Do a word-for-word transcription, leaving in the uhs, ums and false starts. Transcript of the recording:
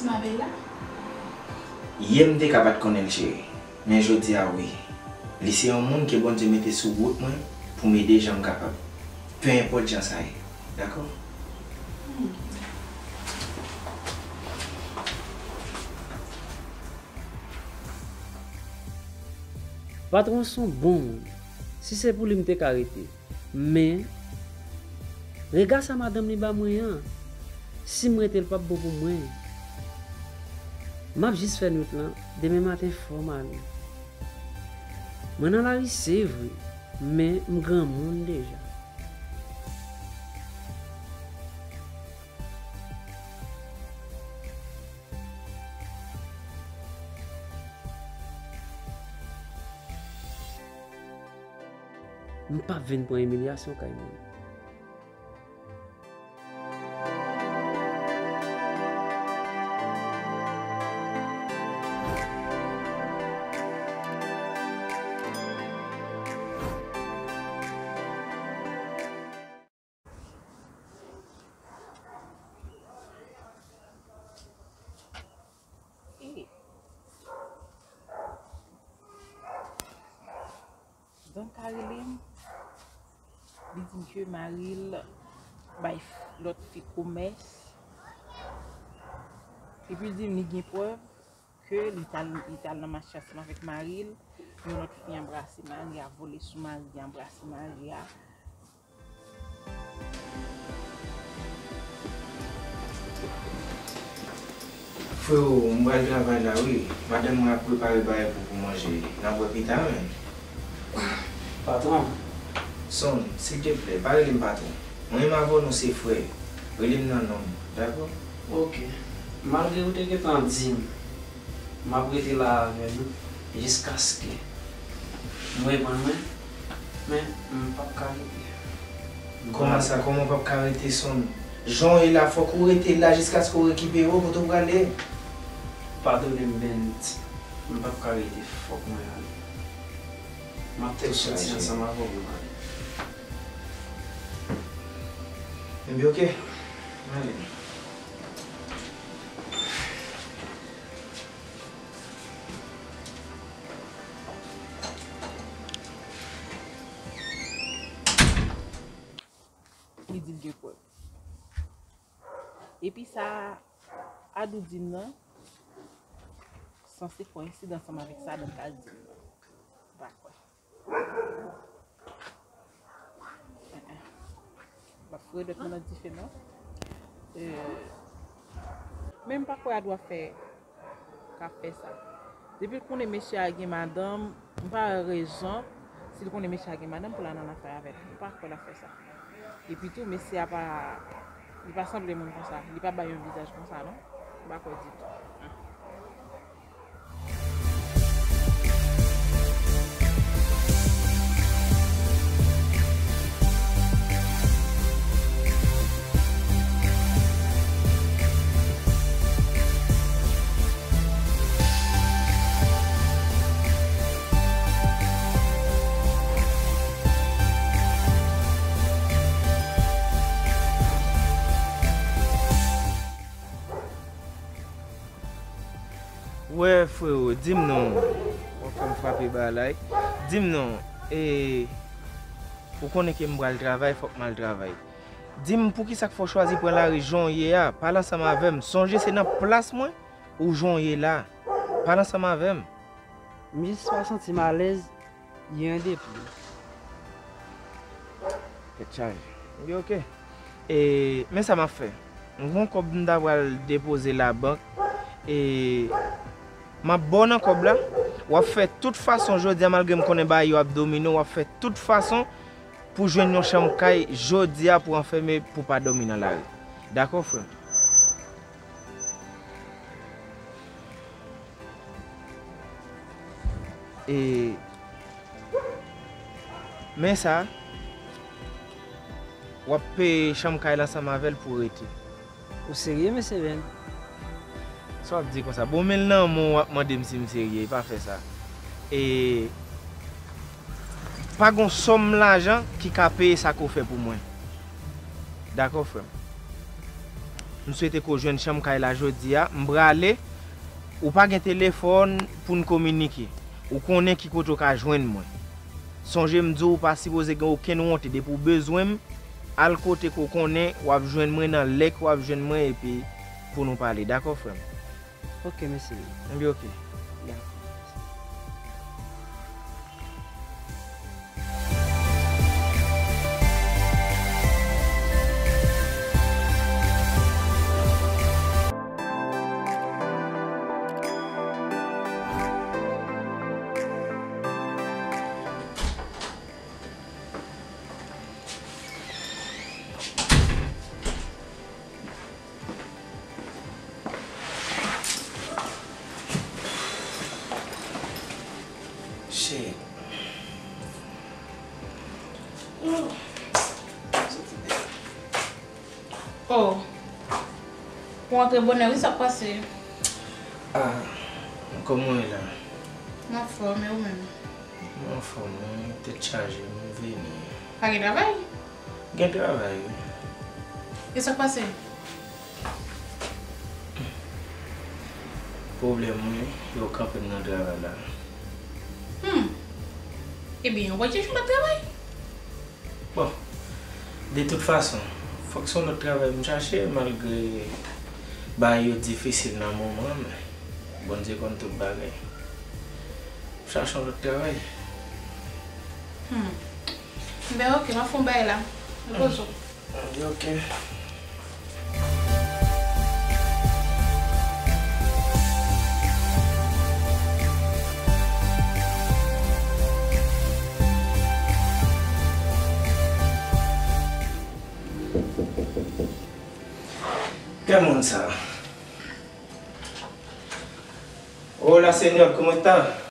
Mabèl la? Yè m te ka pa t konnen l, cheri. Men jodi a, wi. Li se yon moun ke Bondye mete sou wout mwen pou m ede jan m kapab. Pe enpòt jan sa ye. Dakò? Patwon se yon bon moun. Si se pou li, m te ka rete. Men, rega sa madanm li ba mwen an, si m rete, l p ap bon pou mwen. M ap jis fè nwit lan, demen maten fò m ale. Mwen nan lari, se vre, men m granmoun deja. M p ap vin pran imilyasyon kay moun. Don Karilin, li di m ke mari l bay f- lòt fi komès. Epi l di m li gen prèv ke li t al, li t al nan match ansanm avèk mari l. Yon lòt fi anbrase mari a, vole sou mari a, anbrase mari a. Frewo, m pral travay la wi. Madanm mwen ap prepare bagay pou, pou manje. N ap wè pita, men. Patwon. Son, silteplè, pa rele m patwon. Mwen menm avè w, nou se frè. Rele m nan non m, dakò? Oke. Malgre ou te gentan di m, m ap rete la avè nou jiskaske m reprann mwen, men m p ap ka rete. Kòman sa, kòman w p ap ka rete, Son? Jan w ye la, fòk ou rete la jiskaske w rekipere w, kote w prale? Padone m, Bent. M p ap ka rete, fòk mwen ale. M ap tou soti ansanm avè w pou m ale. Ebyen, oke. Ale. Li di l gen prèv. Epi sa Adou di m nan sanse koyensidan ansanm avèk sa Don ka di m nan. M pa kwè. M ap foure dwèt mwen nan dife non. Euh, men m pa kwè Adou ap fè, k ap fè sa. Depi l konnen mesye a gen madanm, m pa wè rezon, si l konnen mesye a gen madanm, pou l al nan afè avè l. M pa kwè l ap fè sa. Epi tou, mesye a pa, li pa sanble moun konsa. Li pa bay yon vizaj konsa non. M pa kwè ditou. Wè, frewo, di m non. W ap fè m frape ba la wi. Di m non, e, ou konnen ke m pral travay, fòk m al travay. Di m poukisa k fè w chwazi pran lari jan w ye a? Pale ansanm avè m. Sonje se nan plas mwen ou jan w ye la. Pale ansanm avè m. M jis pa santi m alèz. Yon de plis. Tèt chaje. Ebyen, oke. E, men sa m ap fè. M gon kòb m ta pral depoze labank. E, m ap ba w nan kòb la. W ap fè tout fason jodi a, malgre m konnen bagay yo ap domine w, w ap fè tout fason pou jwenn yon chanm kay jodi a pou anfème, pou pa dòmi nan lari. Dakò, frè m? E, men sa, w ap peye chanm kay la ansanm avè l pou w rete. Ou serye, mesye Ben? Sa w ap di konsa? Bon, men l nan men w, w ap mande m si m serye, pa fè sa. E, pa gon sòm lajan ki ka peye sa ke w fè pou mwen. Dakò, frè m? M swete ke w jwenn chanm kay la jodi a. M prale. Ou pa gen telefòn pou n kominike. Ou konnen ki kote w ka jwenn mwen. Sonje m di w ou pa sipoze gen okenn wonte. Depi w bezwen m, al kote ke w konnen w ap jwenn mwen nan lè ke w ap jwenn mwen epi pou nou pale. Dakò, frè m? Ok, mèsi. Ebyen, ok. Dakò. Shit. Oh. Ou antre bonè wi, sa k pase? Ah, kòman w ye la? M anfòm, e ou menm? M anfòm wi, tèt chaje, m vini. Pa gen travay? Gen travay wi. E sa k pase? Pwoblèm wi, yo kanpe m nan travay la. Hmm. Ebyen, w al chèche yon lòt travay? Bon, de tout fason, fòk se yon lòt travay m chache, malgre bagay yo difisil nan moman an, men Bondye konn tout bagay. M chache yon lòt travay. Hmm. Ben, ok, m ap fè yon bagay la. Repoze w. Ok. Qué monsa. Hola, señor, ¿cómo está?